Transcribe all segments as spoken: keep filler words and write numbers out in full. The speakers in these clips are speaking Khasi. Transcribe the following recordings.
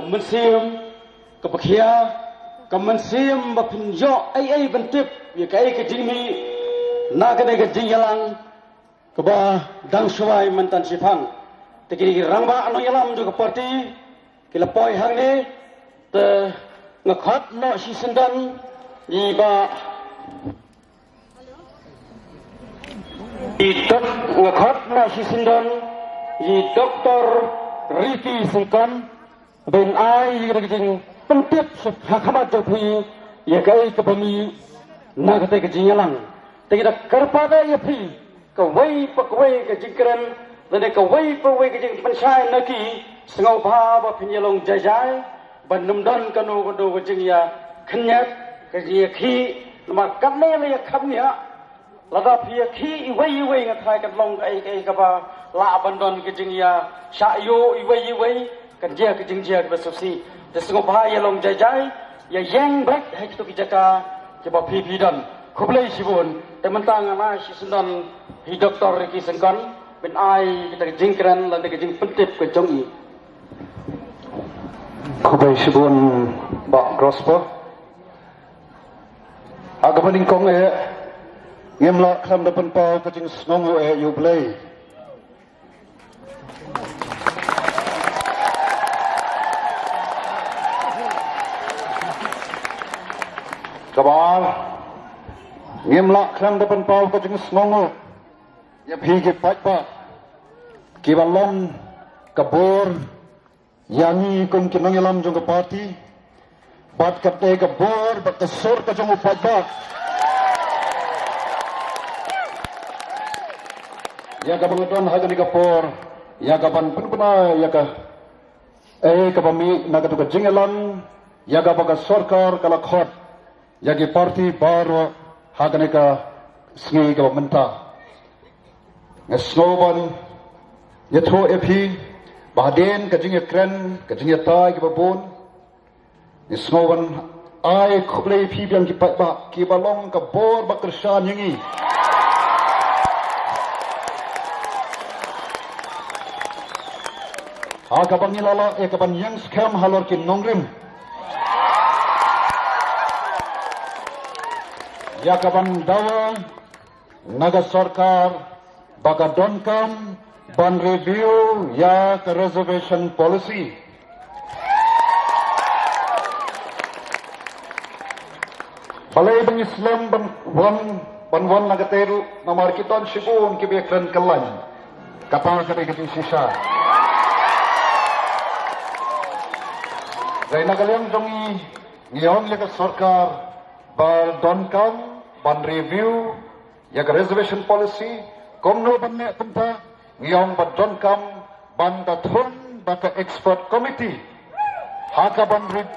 mynsiem kaba khia, ka mynsiem ba pynïoh ei ei ban tip ïa kaei ka jingmih na kane ka jingïalang kaba dang shuwa mynta shiphang. Te kine ki rangbah nongïalam jong ka party ki la poi hangne, te nga khot noh shisyndon ïa i Bah, i dok-, nga khot noh shisyndon ïa i Doktor Ricky Syngkon ban ai ïa ka jingpyntip sha ha khmat jong phi ïa kaei kaba mih na kata ka jingïalang. Te ngi da kyrpad ïa phi, kawei pa kawei ka jingkren lane kawei pa kawei ka jingpynshai na ki, sngewbha ba phin ïalong jai jai, ban ym don kano kano ka jingïakhynñiat, ka jingïakhih. Namar katne la ïakhap nia, lada phi ïakhih iwei iwei, nga tharai kan long kaei kaei kaba lah ban don ka jingïashah ïoh iwei iwei, kan jia ka jingjia kaba sngewsih. Te sngewbha ïalong jai jai, ïa ïeng beit ha kito ki jaka kiba phi phi don. Khublei shibun. Te mynta ngan ai shisyndon ïa i Doktor Ricky Syngkon ban ai kata ka jingkren lane ka jingpyntip ka jong i. Khublei shibun Bah Grosper. Ha kaba nyngkong eh, ngim lah khlem da pynpaw ka jingsngewnguh eh ïa U Blei. Kaba ar, ngim lah khlem da pynpaw ka jingsngewnguh ïa phi ki paidbah kiba long ka bor ïa ngi kum ki nongïalam jong ka party, bad kata ka bor bad ka sur ka jong u paidbah. Ïa kaba nga don ha kane ka por, ïa kaban pynbna ïa ka, eh, kaba mih na kato ka jingïalang, ïa kaba ka sorkar ka la khot ïa ki party baroh ha kane ka sngi kaba mynta. Nga sngew ban ïathuh ïa phi ba hadien ka jingïakren, ka jingïatai kaba bun, nga sngew ban ai khublei ïa phi biang ki paidbah kiba long ka bor ba kyrshan ïa ngi. Ha kaba ngi la lah ïa kaban ïeng skhem halor ki nongrim, ïa kaban dawa na ka sorkar ba ka donkam ban review ïa ka reservation policy. Balei ba ngi slem ban wan, ban wan na kata ruh, namar ki don shibun kiba ïakren kyllaiñ. Kata ka dei ka jingshisha. Dei na ka liang jong ngi, ngi ong ïa ka sorkar ba donkam ban review ïa ka reservation policy, kumno ban neh kumta, ngi ong ba donkam ban da thung da ka expert committee ha kaban re-,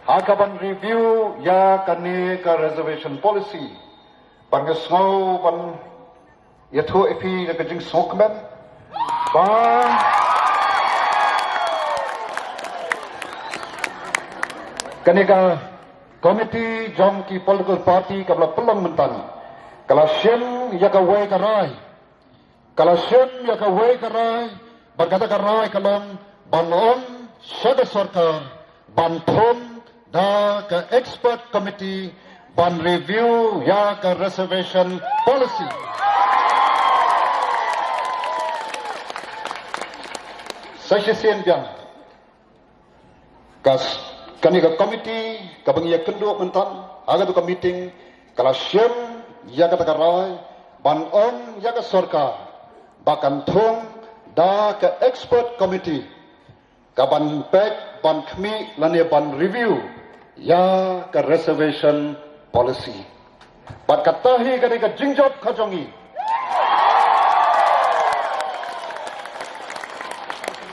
ha kaban review ïa kane ka reservation policy. Bad nga sngew ban ïathuh ïa phi da ka jingsngewkmen ba kane ka committee jong ki political party kaba la pynlong mynta, ka la shim ïa kawei ka rai, ka la shim ïa kawei ka rai, bad kata ka rai ka long ban ong sha ka sorkar ban thung da ka expert committee ban review ïa ka reservation policy. Sa shisien biang, ka s-, kane ka committee kaba ngi ïakynduh mynta ha kato ka meeting, ka la shim ïa kata ka rai ban ong ïa ka sorkar ba kan thung da ka expert committee kaban peit, ban khmih lane ban review ïa ka reservation policy. Bad kata hi ka dei ka jingjop ka jong ngi.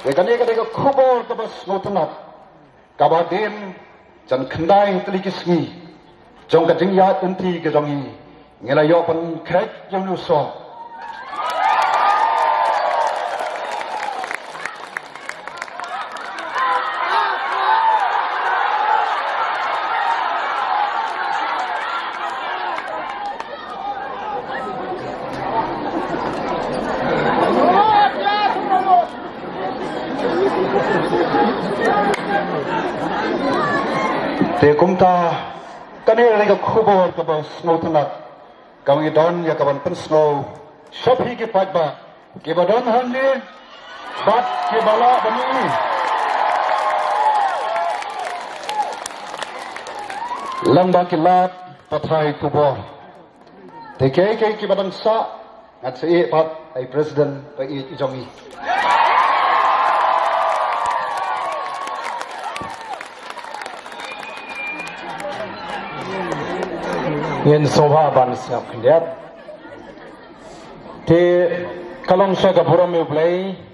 Te kane ka dei ka khubor kaba sngewtynnat, kaba hadien jan khyndai tylli ki sngi jong ka jingïaid lynti ka jong ngi, ngi la ïoh ban kheit ïa une u soh. Te kumta kane ka dei ka khubor kaba sngewtynnat. Ka ngi don ïa kaban pynsngew sha phi ki paidbah kiba don hangne bad kiba lah ban ïohi lyngba ki lad pathai khubor. Te kiei kiei kiba dang sah, ngan sa ïeh pat ha i president ba ïeit i jong ngi. Ngin sngewbha ban sngap khyndiat. Te ka long sha ka burom ïa U Blei.